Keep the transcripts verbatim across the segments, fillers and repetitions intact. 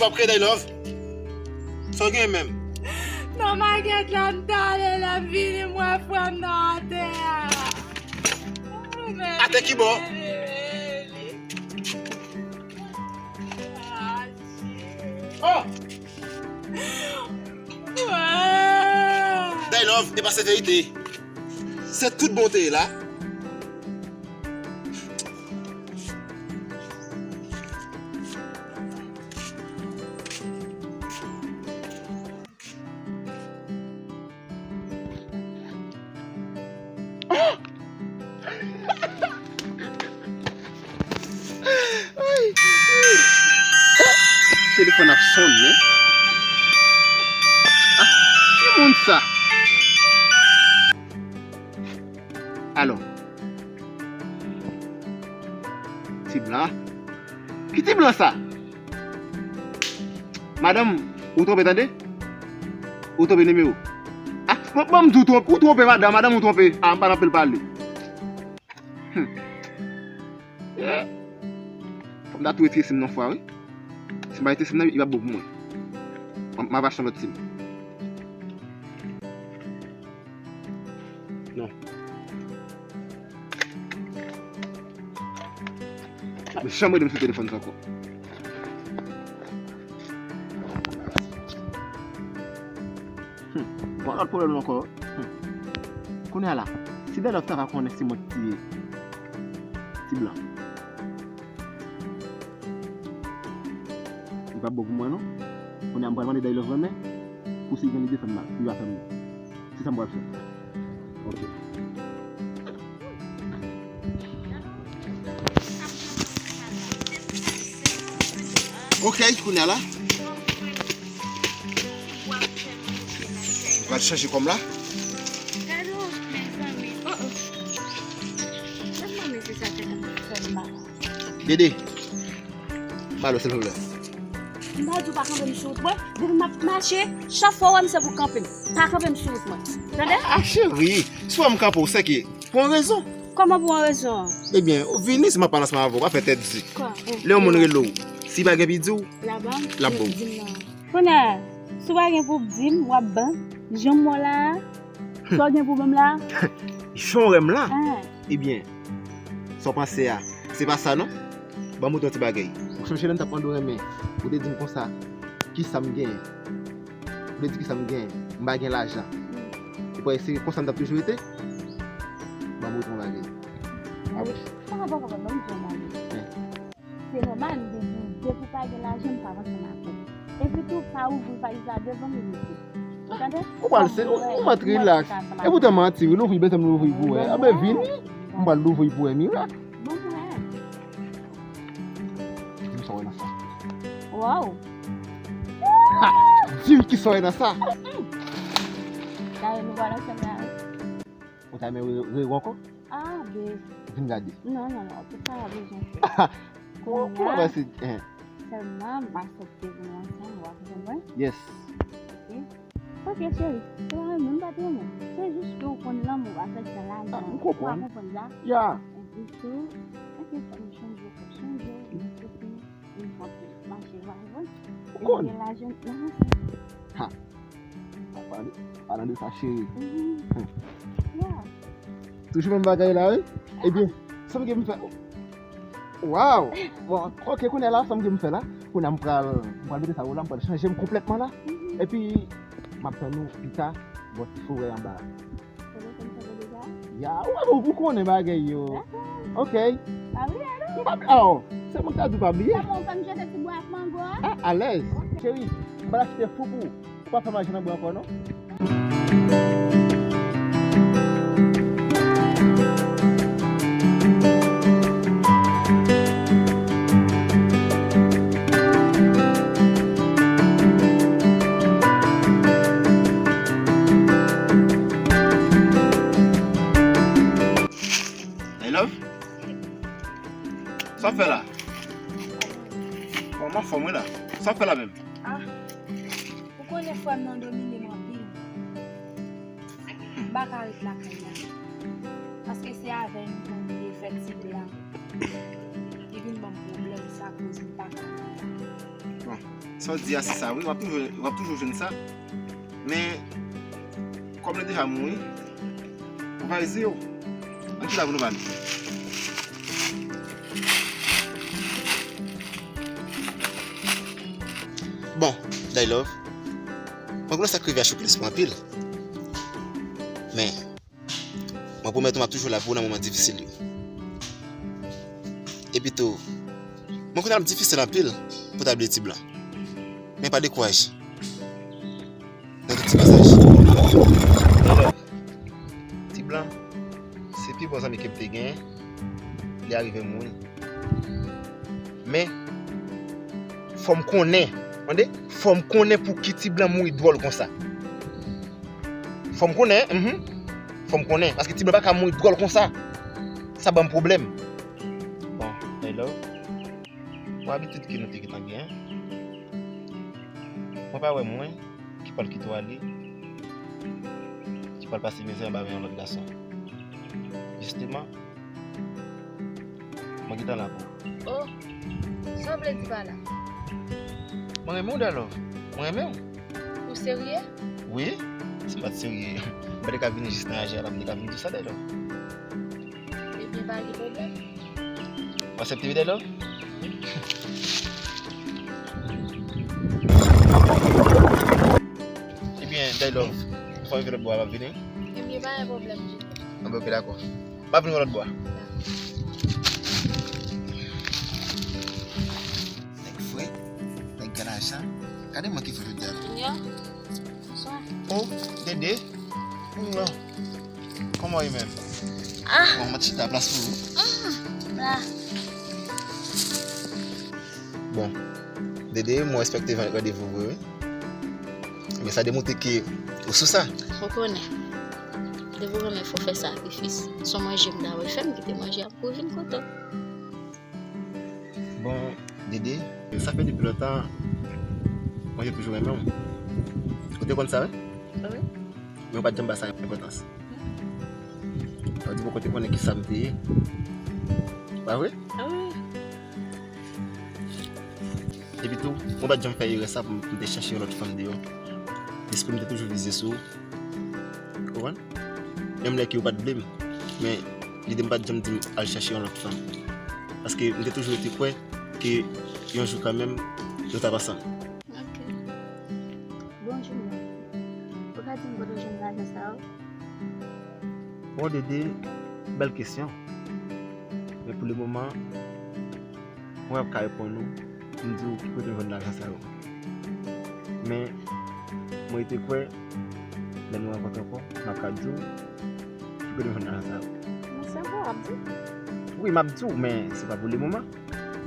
W ap kreye Day Love? Sa w gen menm? Non, Maget la, m t ale la, m vini, m wè frè m nan atè a. Oh, men Atè ki bò? Ah, shit. Oh! Day Love, e pa se verite. Se tout bon te ye la. Telefòn ap sonnen. Ah, ki moun sa? Alo. Ti blan. Ki ti blan sa? Madanm, ou twonpe tande? Ou twonpe nimewo. Ah, bon, bon, m di w twonpe, ou twonpe madanm, madanm ou twonpe. Ah, m pa nan pil pale. Hmm. Yeah. Fò m ta tou retire sim nan fwa, wi. Si m pa retire sim nan, li p ap bon pou mwen. M, m ap achte yon lòt sim. Non. Ap janm rele m sou telefòn sa ankò. Hmm. Bon, lòt pwoblèm ankò. Hmm. Kounye a la, si Day Love ta ka konnen se mwen ki tiye ti blan. Li p ap bon pou mwen, non. Kounye a, m pral mande Day Love renmen pou si l gen lide fè m mal. Li va fè m mal. Se sa m pral fè. Ok. Ok, kounye a la. Pral chanje kòm la. Gade, mezanmi. Oh, oh. Mezanmi, se sa tèlman fè m mal. Dede, ba l silvouplè. M pa di w pa kanpe m sou wout mwen. Depi m ap mache, chak fwa w wè m se pou w kanpe m. Pa kanpe m sou wout mwen. Tande? Ah, cheri, si w wè m kanpe w, se ke pou yon rezon. Kòman pou yon rezon? Ebyen, ou vini, si m ap pale ansanm avè w, pa fè tèt di. Kwa? Lè yon moun rele w, si pa gen pi di w, l ap ba w. Kounye a, si w pa gen pou w di m, w ap ban. Jan m wè w la a, sa w gen pou ban m la a? Jan w wè m la? Ah. Ebyen, sa w panse a, se pa sa non. Ban m montre yon ti bagay. Ou sonje lè m t ap mande w renmen, ou te di m konsa, kisa m genyen? Ou te di kisa m genyen? M pa gen lajan. Ou panse se konsa m t ap toujou rete? Ban m montre yon bagay. Sa pa pwoblèm non, m di yon bagay. Se nòmal, m te di w, depi w pa gen lajan, m p ap ansanm avè w. Epi tou, pa ouvri valiz la devan m, ou tande? Ou pral se, ou, ou mèt rilaks. E poutan manti, wi, louvri, bezwen m louvri pou wè. Anben vini, m pral louvri pou wè, mirak. Bon, bon, hein. Di m sa w wè nan sa. Wow. Ha! Di m kisa w wè nan sa. Dayè, nou pral ansanm la, wi. Ou ta renmen re, re, re ankò? Ah, babe. Vin gade. Non, non, non, tout sa pa bezwen fè. Kòman, kòman bagay se, hein? Sèlman, m aksepte pou nou ansanm, w ap renmen mwen? Yes. Ok. Ok, cheri, se pa renmen, m pa t renmen. Se jis ke w konn lanmou pa fèt nan lajan. Ah, m konprann. Ou pa konprann sa? Ya. Epi tou, ok, fò m chanje, fò m chanje, epi m konn mache, w pa konprann? Ou konn? Epi gen lajan nan. Ha. Pa pale, pa pale de sa, cheri. Mhm. Hmm. Ya. Toujou menm bagay la, wi? Ebyen, sa m gen pou m fè. Waw! Bon, ok, kounye a la, sa m gen pou m fè la. Kounye a m pral, m pral mete sa yo la, m pral chanje m konplètman la. Mhm. Epi, m ap tann ou pita, bò ti forè anba a. Konnen sa m fè deja? Ya, ou, ou, ou konnen bagay yo. Dakò. Ok. Pa bliye, non? M pa bliye. Oh, se mwen ki ta di w pa bliye. Sa bon, ou fè m jete ti bwa ak mango a? Ah, alèz. Ok. Cheri, m pral achte fou pou ou. Ou pa fè maji nan bwa ankò, non? Hey, love. Sa w ap fè la? Bon, m anfòm, wi, la. Sa w ap fè la menm? Ah, ou konnen frè m nan domine m anpil. M pa ka ret lakay la. Paske se avè l m konn ye fè ti blag. Li vin ban m pwoblèm, sa koz m pa ka ret la. Bon, Sa w di a se sa wi, w ap toujou, w ap toujou jwenn sa. Men, kòm li deja mouri, ou pa reziye w. Ann chita pou nou pale. Bon, Daylove, mwen konnen sa k rive a choke lespri w anpil. Men, mwen pwomèt ou m ap toujou la pou ou nan moman difisil yo. Epi tou, mwen konnen l ap difisil anpil pou w ta bliye Ti Blan. Men pa dekouraje. Nan tout ti pasaj. Ti Blan, se pi bon zanmi ke m te genyen. Li arive mouri. Men, fò m konnen, tande? Fò m konnen pou ki Ti Blan mouri dwòl konsa. Fò m konnen, mhm. Fò m konnen, paske Ti Blan pa ka mouri dwòl konsa. Sa ban m pwoblèm. Bon, Daylove, pou abitid ke nou te gentan genyen, mwen pa wè mwen ki pral kite w ale, ki pral pase mizè anba men yon lòt gason. Jisteman, mwen gentan la pou ou. Oh, sa w vle di pa la? Mwen renmen w, Daylove. Mwen renmen w. Ou serye? Wi, si m pa t serye, m pa t ka vini jis nan aje a la, m te ka vin di w sa, Daylove. Ebyen, pa gen pwoblèm. W aksepte, Daylove? Ebyen, Daylove, fò m rive lòt bò a, m ap vini. Ebyen, pa gen pwoblèm ditou. Anben, ok, dakò. M ap vini lòt bò a. Nèg fre, nèg galajan. Gade mwen ki fre jodi a la. Yo, bonswa. Oh, Dede. Mwen. Kòman w ye menm? Ah. Bon, mwen chita plas pou ou. Mm, la. Bon, Dede, mwen respekte randevou vre, wi. Men sa demontre ke ou sou sa. Ou konnen. Depi w renmen, fò w fè sakrifis. Se yon manje m ta wè fè, m kite manje a pou w vin kote w. Bon, Dede, sa fè depi lontan, mwen te toujou renmen w. Ou te konn sa, wi? Wi. Men ou pa t janm ba sa enpòtans. Sa vle di poko te konnen kisa m te ye. Pa vre? Wi. Epi tou, mwen pa t janm fè erè sa pou m te chèche yon lòt fanm deyò. Lespri m te toujou vize sou ou. Ou konprann? Menm lè ke ou pa t vle m, men lide m pa t janm di m al chèche yon lòt fanm. Paske m te toujou rete kwè ke yon jou kanmenm, nou t ap ansanm. Ok. Bon, Junior, ou ka di m kote w jwenn lajan sa yo? Bon, Dede, bèl kesyon. Men pou le moman, mwen p ap ka reponn ou pou m di w ki kote m jwenn lajan sa yo. Men, mwen rete kwè, lè nou rankontre ankò, m ap ka di w ki kote m jwenn lajan sa yo. Men se vre, w ap di? Wi, m ap di w, men se pa pou le moman.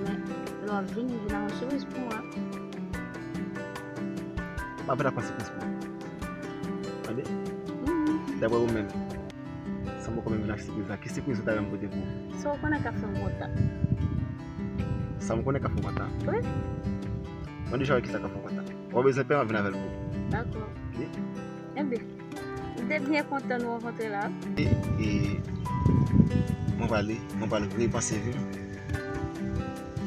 Men, lè w ap vini, vin ak yon sipriz pou mwen. M ap vin ak yon sipriz pou ou. Tande? Mhm. Daprè ou menm, san m poko menm vin ak sipriz la, ki sipriz ou ta renmen m pote pou ou? Sa w konnen k ap fè m kontan. Sa m konnen k ap fè w kontan? Wi. Mwen deja wè kisa k ap fè w kontan. Ou pa bezwen pè, m ap vin avè l pou ou. Dakò. Wi. Enben, m te byen kontan nou rankontre la. E, e, mwen prale, mwen pral repanse vi m.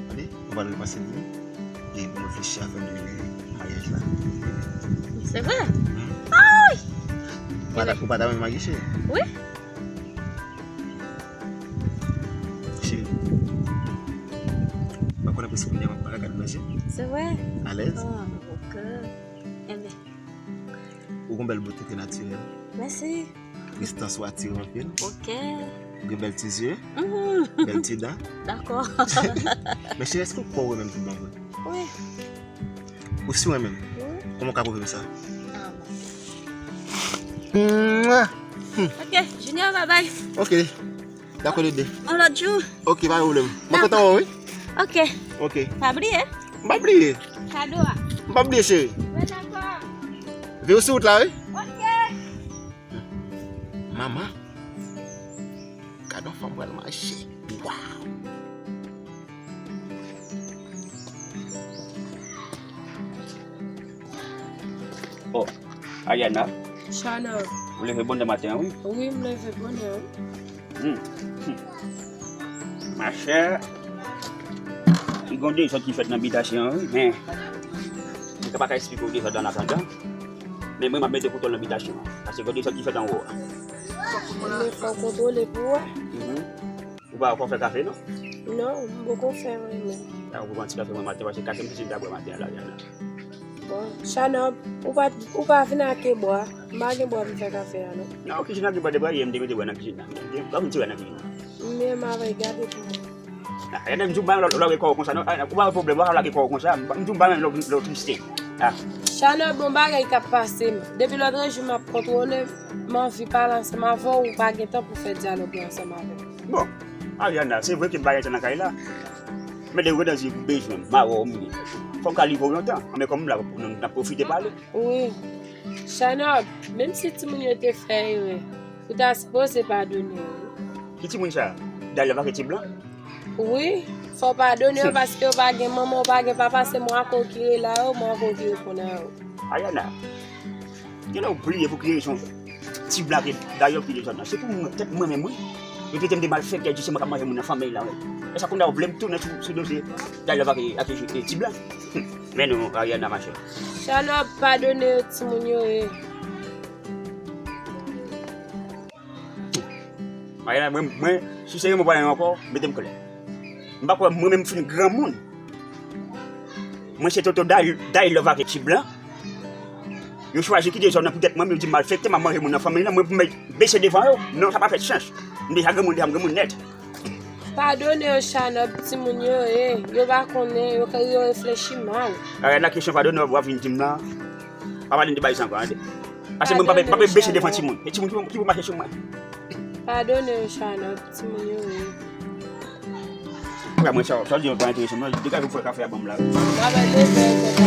Tande, mwen pral repanse vi m. E mwen reflechi afè de maryaj la. Se vre? Hmm. Ay! Ou pa ta, ou pa ta renmen marye, cheri? Wi. Cheri, ou pa konnen preske kounye a m ap pale ak gad manje. Se vre? Alèz. Oh, ok. Enben. Ou gon bèl bote trè natirèl. Mèsi. Prestans ou atire m anpil. Ok. Gen bèl ti zye. Mhm. Bèl ti dan. Dakò. Men cheri, èske ou kwè ou renmen m tout bon vre? Wi. Ou si w renmen m? Wi. Kòman w ka pwouve m sa? Ah, bon. Mwah! Hmm. Ok, Junior, bye bye. Ok. Dakò, Dede. Yon lòt jou. Ok, pa gen pwoblèm. Mwen kontan wè w, wi. Ok. Ok. Pa bliye. M pa bliye. Kado a. M pa bliye, cheri. Mwen dakò. Veye w sou wout la, wi. Ok. Manman. Gad yon fanm pral mache. Waw. Oh, Ariana. Chana. Ou leve bonnè maten an, wi? Wi, m leve bonnè, wi. Hmm. Hmm. Machè, li gon dezòd ki fèt nan bitasyon an, wi, men pa ka eksplike w dezòd an atandan. Men mwen, m ap mete kontwòl nan bitasyon an. Paske gen dezòd ki fèt anwo a. Men fò w kontwole pou w wè. Mhm. Ou pa, ou pa fè kafe, non? Non, m poko fè anyen menm. A, ou pran ti kafe mwen maten, paske kafe m te fin ta bwè maten an la, Ariana. Bon, Chanòb, ou pa, ou pa vin ak bwa. M pa gen bwa pou m fè kafe a, non. Non, kichen nan gen bwa de bwa, yè m te mete bwa nan kichen nan. M pa vin tire nan kichen nan. Men m ap gade pou mwen. A, Ariana, m di w pa menm lè w lage kò w konsa, non. A, ou pa gen pwoblèm, w pa lage kò w konsa. M di w pa menm lè w, lè w triste. A. Chanòb, bon bagay k ap pase m. Depi lòt jou m ap kontwole, m anvi pale ansanm avè w, ou pa gen tan pou fè dyalòg la ansanm avè m. Bon, Ariana, se vre ke bagay sa nan kay la. Men de grenn zye bezwen m, m a wè w m ye. Fò m ka livre w yon tan. Anben kòm m la, n ap pwofite pale. Wi. Chanòb, menm si timoun yo te fè erè, ou ta sipoze padone yo. Ki timoun sa? Dayè l pa ke ti blan? Wi, fò w padone yo paske yo pa gen manman, yo pa gen papa, se mwen ak ou ki rele yo, mwen ak ou ki reponn a yo. Ariana, genlè w bliye pou ki rezon ti blan ke dayè w kite zòn nan. Se pou mwen, tèt mwen menm, wi. Yo kite m de malfektè, di se mwen k ap manje moun nan fanmiy la, wi. E sa kounye a w vle m tounen sou, sou dosye dayè l pa ke ak ti blan. Men non, Ariana, machè. Chanòb, padone yo, timoun yo ye. Mariana, mwen, mwen, si se yon mwen pale ankò, mete m klè. M pa kwè mwen menm m fin granmoun. Mwen se tonton Day, Day Love ak ti blan. Yo chwazi kite zòn nan poutèt mwen, yo di malfektè, m ap manje moun nan fanmiy lan, mwen pou m bese devan yo. Non, sa pa fè sans. M deja granmoun, deja m granmoun nèt. Padone yo, Chanòb, timoun yo ye. Yo pa konnen, yo, yo reflechi mal. Ariana, kesyon padone w ap vin di m nan. Pa pale m de bagay sa ankò, tande. Paske mwen m pa pe, m pa pe bese devan timoun. E timoun ki pou, ki pou mache sou mwen. Padone yo, Chanòb, timoun yo ye. Mwen sa, sa di mwen pa enterese mwen, degaje w fè kafe a ban m la. Mwen pa bezwen fè